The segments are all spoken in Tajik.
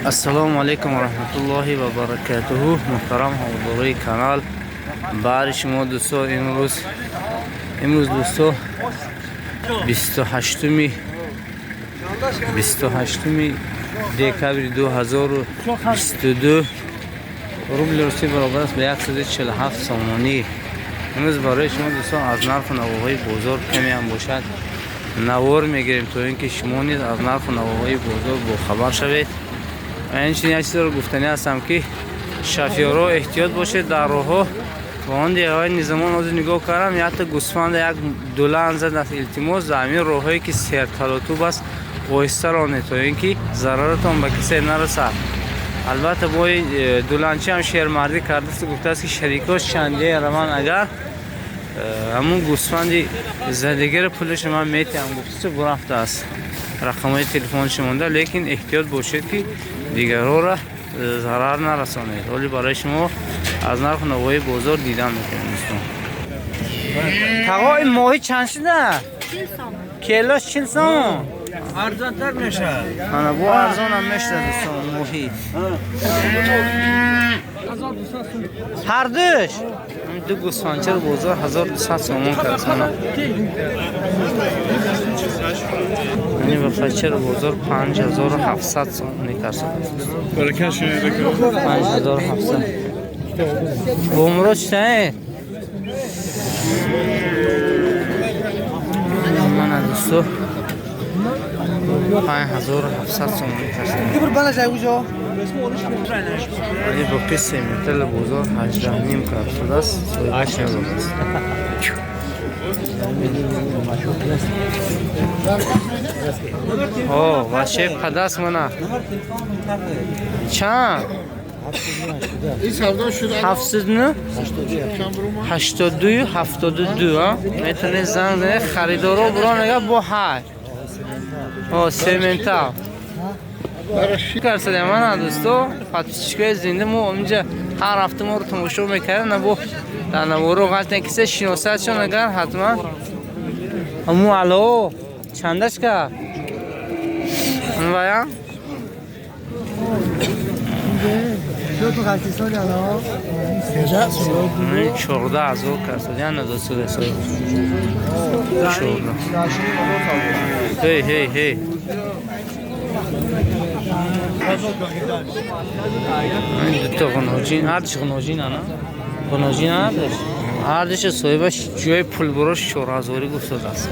Ассалому алайкум ва раҳматуллоҳи ва баракатуҳу. Муҳтарам ҳаводорои канал, баҳри шумо дӯсто, имрӯз дӯсто 28 декабри 2022, рубли русӣ баробар аст ба 147 сомонӣ. Имрӯз барои шумо дӯстон аз нарху навоҳои бозор каме ҳам бошад навор мегирем, то ин ки шумо низ аз нарху навоҳои бозор бохабар шавед. Ва инчунин як чизро гуфтанӣ ҳастам, ки шофёрҳо эҳтиёт бошед дар роҳҳо. Ба он деҳаҳои низомон ҳозир нигоҳ кардам, якта гӯсфанда як дулан зад. Илтимос, дар ҳамин роҳҳое ки серталотуб аст, оҳиста ронед, то ин ки зараратон ба кисе нарасад. Албатта, бои дуланчи ҳам шермардӣ кардааст, гуфтааст, ки шарикош чандие раванд, агар ҳамун гӯсфанди задагиро пулашо ман метиҳам, гуфтасу бурафтааст. Рақамҳои телефонаш монда, лекин эҳтиёт бошед, ки дигарҳоро зарар нарасонед. Ҳоли барои шумо аз нарху навои бозор дидан мекунем, дӯстон. Тағо, ин моҳӣ чанд шуда? Килош 40 сомон. Арзонтар мешавад. Ана, бо арзонам мешуда, дӯстон, моҳӣ. Ҳардуш ду гӯсфанчаро бозор 1200 сомон кард. Ини вафачаро бозор 5700 сомонӣ кард. 5700. Бомуро читаед? Мана, дӯсто, 5700 сомонӣ кард. Ани боқи сементал бозор 18,5 кард шудааст, соҳибаш набудааст. О, ваше падаст, мана. Чанд? 700 82 72, а? Метавонед занг занед, харидоро бурон мега бо ҳай. О, сементал. Карсадем, мана, дӯсто, подписчикои зинда мо инҷа ҳар ҳафта моро тамошо мекардем, набо дар наворо ғалтен кисе шиносадшон агар ҳатман. Аму ало чандаш кард? Вая? 14 000 кард. Яна дӯсто дӯсто. 14. Ҳей, ҳей, ҳей. Дута ғуноҷин, ҳардуш ғуноҷин ана? Ғуноҷин ҳардуш? Ҳардуш соҳибаш ҷои пулбурош 4000 гуфтодааст.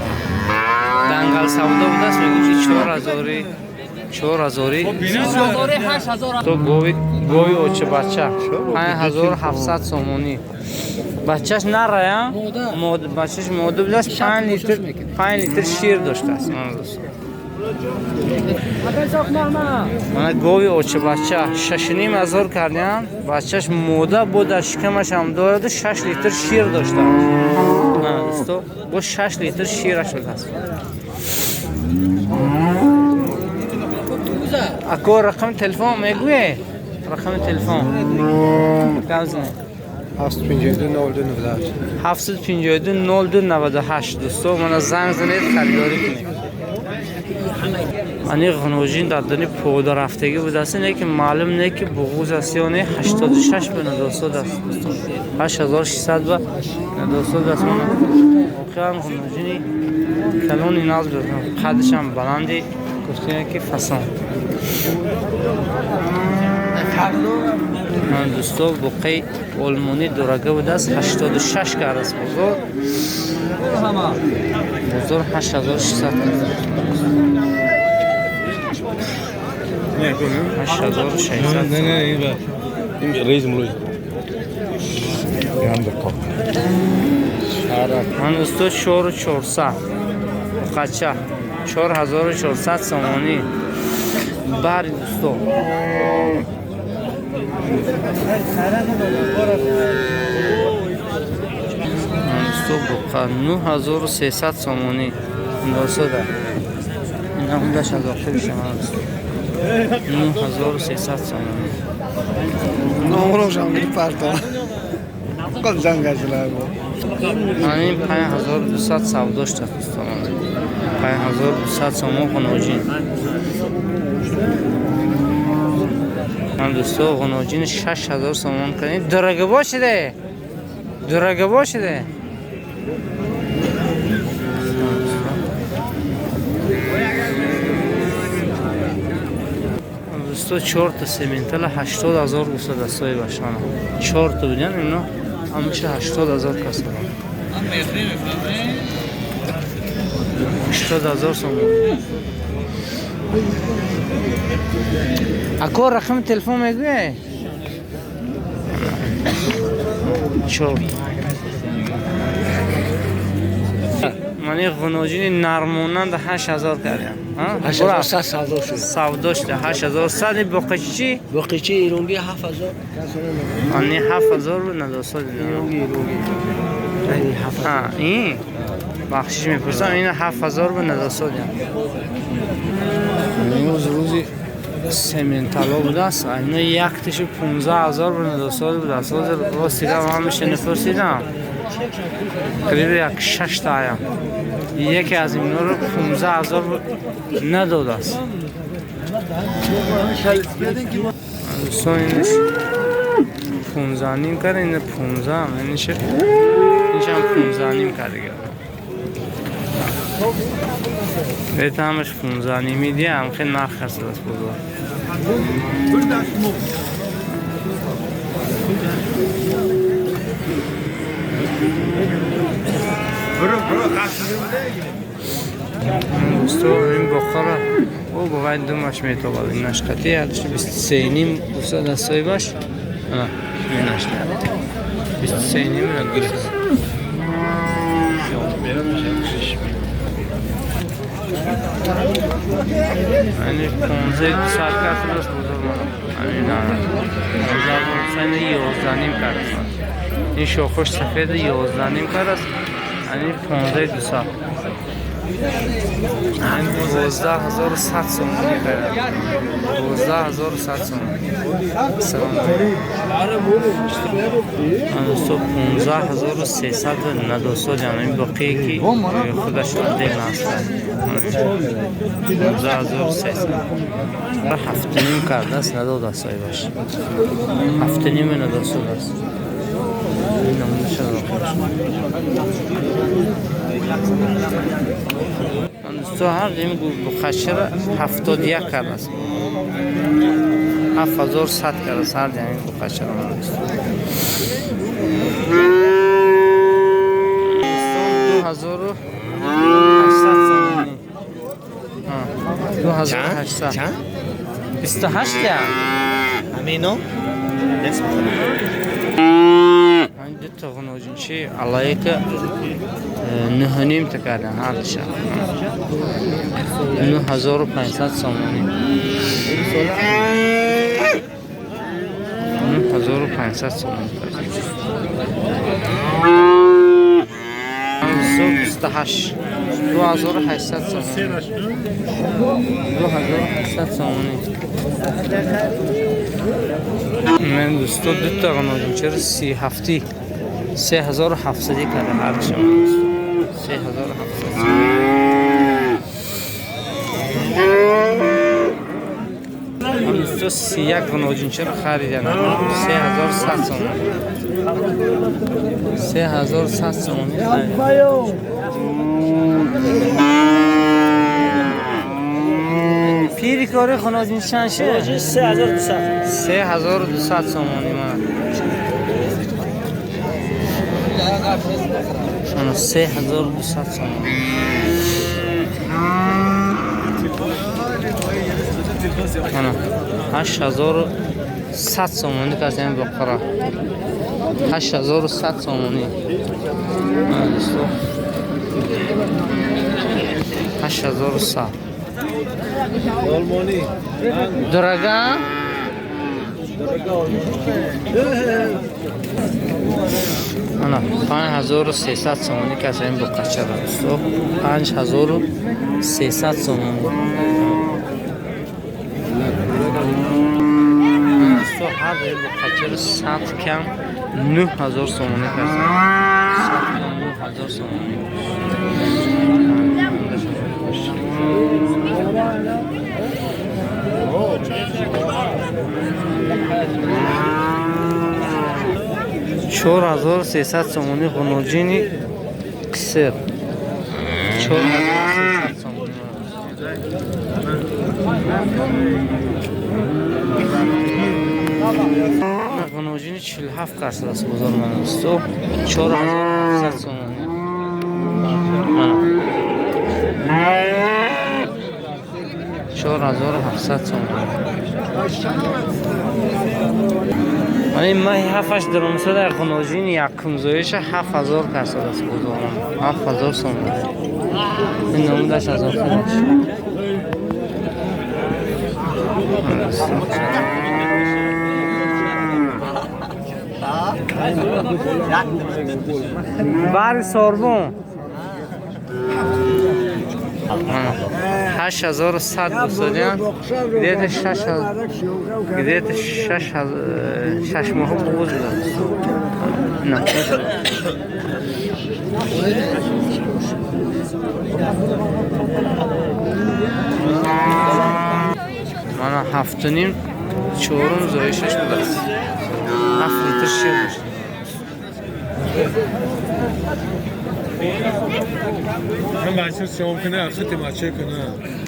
Дангал савдо будааст, мегӯ ки 4000, 4000. То гови, гови оча бача 5700 сомонӣ. Бачаш нарая? Бачаш мода будааст, 5 литр, 5 литр шир доштааст. Мана гови очабача 6500 кардиам, бачаш мода бо дар шикамаш ҳам дораду 6 литр шир доштааст. Мана, дӯсто, бо 6 литр шираш шудааст. Ако, рақами телефон мегӯе? Рақами телефон. Гап занед. 752 02 98. 752 02 98. Дӯсто, мана занг занед, харидорӣ кунед. Ани ғуноҷин дар дани подарафтагӣ будааст, не ки маълум не ки буғуз аст ё не, 86 ба надосод аст. 8600 ба надосод аст. Мана, воқеан ғуноҷини калони наз буд, қадашам баланди, гуфтем ки фасон. Ман дӯсто, буқаи олмонӣ дорага будааст, 86 кардааст бозор. Бозор 8600. 8600. Не, не, ин рейз мулой. Ман дӯсто, 4400 буқача, 4400 сомонӣ бари, дӯсто. Дӯсто, буқа 9300 сомонӣ ндосода. Ина ундаш аз охир шама, дӯсто. 9300 сомонӣ. Номрошам парта. Қад занг бо. Ҳамин 5200 савдо шуда, дӯстон. 5200 сомон хоноҷин. Ман дӯсто ғуноҷини 6000 сомон кардем. Дорого бошиде? Дорого бошиде? Дӯсто 4 та сементала 80,000 гуфта дастҳои башана. 4 та будян ино ҳамаша 80,000 кас дорад. 80,000 сомон. Ако рақами телефон мегӯяй? 4. Мани ғуноҷини нармонанд 8000 кардям. 8100 савдо шуд. Савдо шуда 8100. Боқичи чӣ? Боқичи иронги 7000. Ани 7000 буд надосод. Иронги иронги. Ҳа, ин бахшиш мепурсам, ин 7000 буд надосод. Имрӯз рӯзи сементало будааст. Ино якташу 15,000 буд надосод будааст. Ҳозир рости гап ҳамаша напурсидам. Қариби як 6 та аям. Яке аз инҳоро 15,000 надодааст. Дӯстон инаш 15.5 кард, ин 15, инаш иншам 15.5 кард дига. Это ҳамаш 15.5 медиа, ҳам хеле нарх аст аз бозор. Дӯсто ин боқара о бовай думаш метобад. Инаш қатъи 23.5 гуфта дастҳои баш. Ана инаш 23.5 гирифт. Ани 15,200 кард шудааст бозор мана. Ани на 15 11.5 кард. Ин шохош сафед 11.5 кард аст. Ани 15,200. Ани 12,100 сомонӣ харид. 12,100 сомонӣ. Салом алейкум. Дӯсто 15,300 надосод, яъне боқие ки худаш отдельно аст. 15,300. 7.5 кардааст, надодааст соҳибаш. 7.5 надосод аст. Ин намунаша дохилаш. Дӯсто ҳар ин буқашира 71 кардааст. 7100 кардааст ҳар ин буқашира. 2800 сомонӣ. 2800. Чанд? 28 я. Ҳамино? Ҳамин ду та ғуноҷинчи аллаика 9.5 та кардан ҳардуша. 9500 сомонӣ. 9500 сомонӣ. 28. 2800 сомонӣ. 2800 сомонӣ. Ман дӯсто ду та ғуноҷинчиро 37 3700 карда ҳардуша. 3700. Дӯсто 31 ғуноҷинчиро харидан 3100 сомонӣ. 3100 сомонӣ харидан. Пири кори ғуноҷин чанд шуд? 3200. 3200 сомонӣ ман. Ана 3200 сомонӣ. Ана 8100 сомонӣ кардем боқара. 8100 сомонӣ. Ана дӯсто 8100. Олмонӣ. Дорога? Ана 5300 сомонӣ кардем боқачара дӯсто. 5300 сомонӣ. Дӯсто ҳар боқачара 100 кам 9000 сомонӣ кардем. 100 кам 9000 сомонӣ. 4300 сомонӣ ғуноҷини қисир. 4300 сомонӣ. Ғуноҷини 47 кас аст бозор ман дӯсто. 4700 сомонӣ. Мана. 4700 сомонӣ. Мана ин маҳи 7-аш даромсо дар ғуноҷини якумзоиша 7000 кас аст бозор ман. 7000 сомонӣ. Ин намудаш аз охираш. Бари сорбон 8100 дӯстодиан, где-то где-то 6 моҳ буғуз будааст. Мана 7.5 чорум зоишаш будааст. 7 литр шир дошт.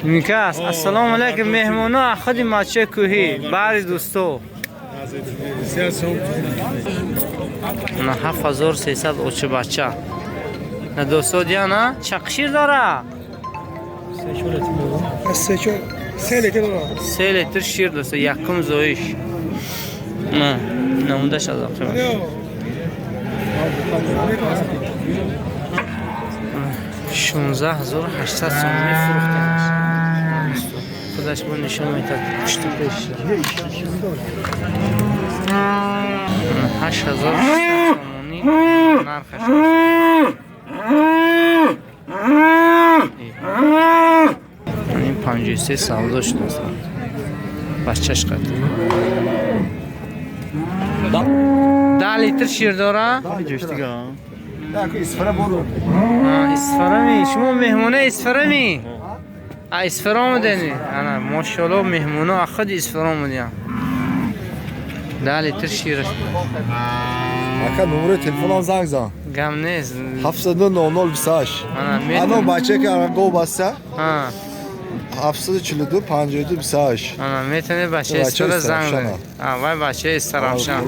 Никас, ассалому алайкум меҳмоно худи маче кӯҳӣ, баъди дӯсто. На 7300 очи бача. На дӯсто диана чақ шир дора? 3 литр шир дӯсто, якум зоиш. На, намудаш аз ақибаш. 16800 сомонӣ фурӯхтааст. Худаш бо нишон медиҳад пушту пеш. 8600 сомонӣ нархаш. Ин 53 савдо шудааст. Бачаш қад. 10 литр шир дора? Исфарами, шумо меҳмона Исфарами? А Исфара омадани? Ана, машалло меҳмона худ Исфара омадиян. 10 литр шираш. Ака номери телефонам занг зан. Гам нест. 709 0028. Ана бача ки гов баста. 742 52 28. Ана метавонед бачаи Исфара занг занед. А вай бачаи Истаравшан.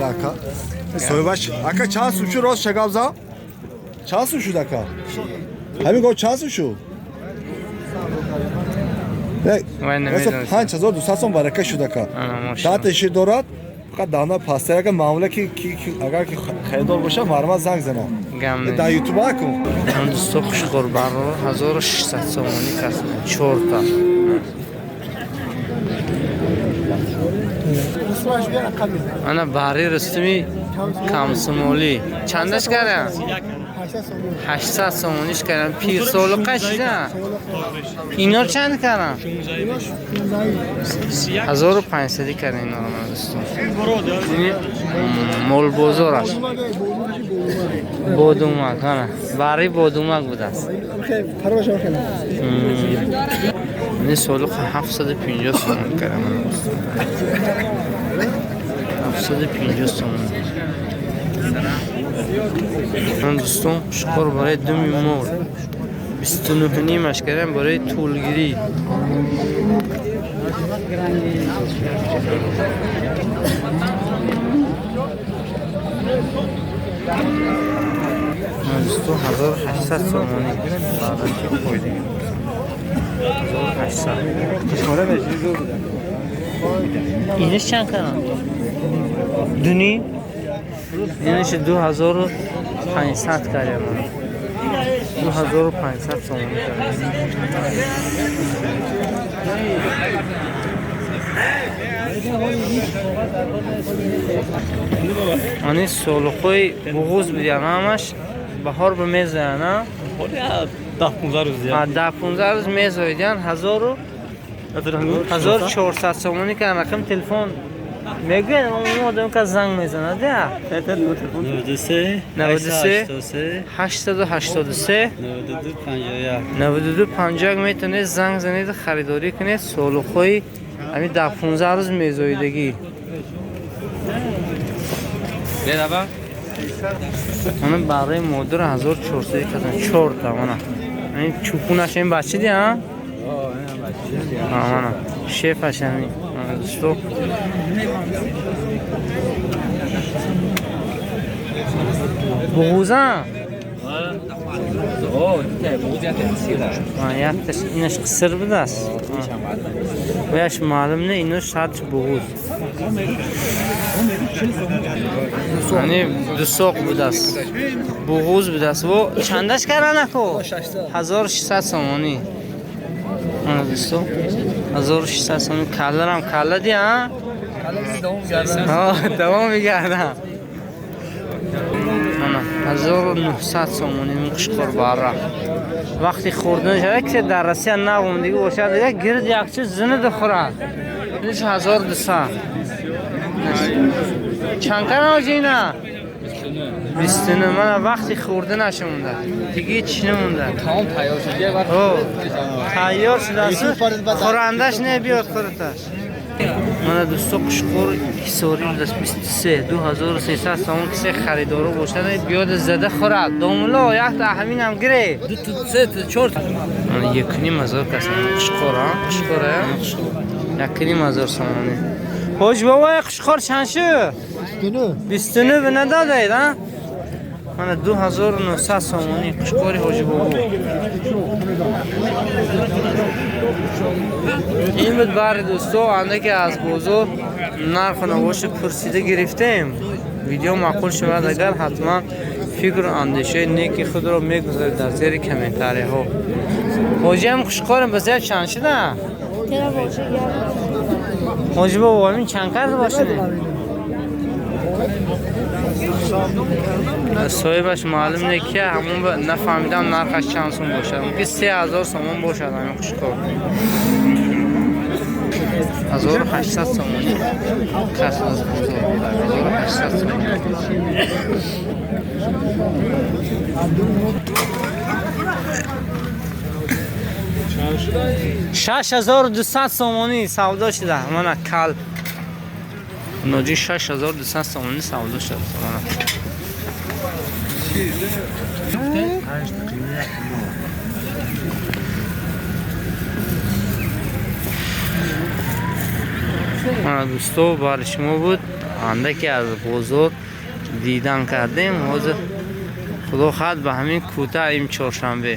Соҳибаш ака чанд сум шуд рост шагав зан? Чанд сум шуд ака? Ҳамин гов чанд сум шуд? 5200 сом барака шуд ака. Дата шир дорад, фақат дана паста ака маъмула ки агар ки харидор боша мармат занг занам. Дар ютуб акун. Дӯсто хушхӯр барро 1600 сомонӣ кас 4 та. Ана бари Рустами Комсомолӣ чандаш кардам? 800 сомониш кардам. Пирсолиқа шида. Ино чанд кардам? 1500 кардам иноро ман дӯстон. Молбозор аст. Бодумак, ана бари бодумак будааст. Ин солиқа 750 сомон кардам ман дӯстон. 750 сомон. Ман дӯстон хушхӯр барои думи мор 29.5 кардам барои тӯлгирӣ. Ман дӯстон 1800 сомонӣ. 1800. Инаш чанд кардам? Дуни? Инаш 2500 кардам. 2500 сомонӣ кардам. Ани солиқои буғуз будиян ҳамаш баҳор ба мезоян, а? 10-15 рӯз. 10-15 рӯз мезоидиян. 1400 сомонӣ кардам. Рақами телефон мегӯяд, мо одам ка занг мезанад, я? 93 93 883 92 51 92 51 метавонед занг занед, харидорӣ кунед. Солиқҳои ҳамин 10-15 рӯз мезоидагӣ. Мана барои модар 1400 касан 4 та мана. Ин чӯпунаш ин бачи ди а? Мана шефаш ҳамин. Мана дӯсто. Буғуза? Якташ инаш қисир будааст. Ваяш маълум не, инош садш буғуз. Яъне дусоқ будааст. Буғуз будааст. Во чандаш каранако? 1600 сомонӣ. Мана дӯсто 1600 сомонӣ. Калларам калла ди а? Давом мегардам. Мана 1900 сомонӣ ин қушқор бара. Вақти хӯрдан шава ки дар Россия нағумдигӣ бошад, як гирд як чиз зинида хӯрад. Инаш 1200. Чанд кара оҷа ина? 29. Мана вақти хӯрданаш монда. Диги чӣ намонда? Тамом тайёр шуд. Тайёр шудааст. Хӯрандаш не биёд хӯраташ. Мана дӯсто қушқор ҳисорӣ будааст 23 2300 сомон кисе харидоро бошад биёд зада хӯрад. Домулло якта ҳаминам гире. 2 3 4. Мана 1500 кас қушқор, а? Қушқор, а? 1500 сомонӣ. Ҳоҷ бобои қушқор чанд шуд? 29. 29 надодаед, а? Мана 2900 сомонӣ қушқори ҳоҷи бобо. Ин буд бари дӯсто андаке аз бозор нарху навошу пурсида гирифтем. Видео маъқул шавад агар ҳатман фикру андешаи неки худро мегузоред дар зери комментариҳо. Ҳоҷиам қушқорам ба зер чанд шуда? Ҳоҷи бобо ҳамин чанд карда бошад? Соҳибаш маълум не ки ҳамон нафаҳмидам нархаш чанд сум бошад. Мумкин 3000 сомон бошад ҳамин қушқор. 1800 сомонӣ кас аз бозор. 1800 сомонӣ. 6200 сомонӣ савдо шуда. Мана кал ноҷи 6200 сомонӣ савдо шуд. Мана мана дӯсто бари шумо буд андаке аз бозор дидан кардем. Ҳозир худо хоҳад ба ҳамин кӯта им чоршанбе.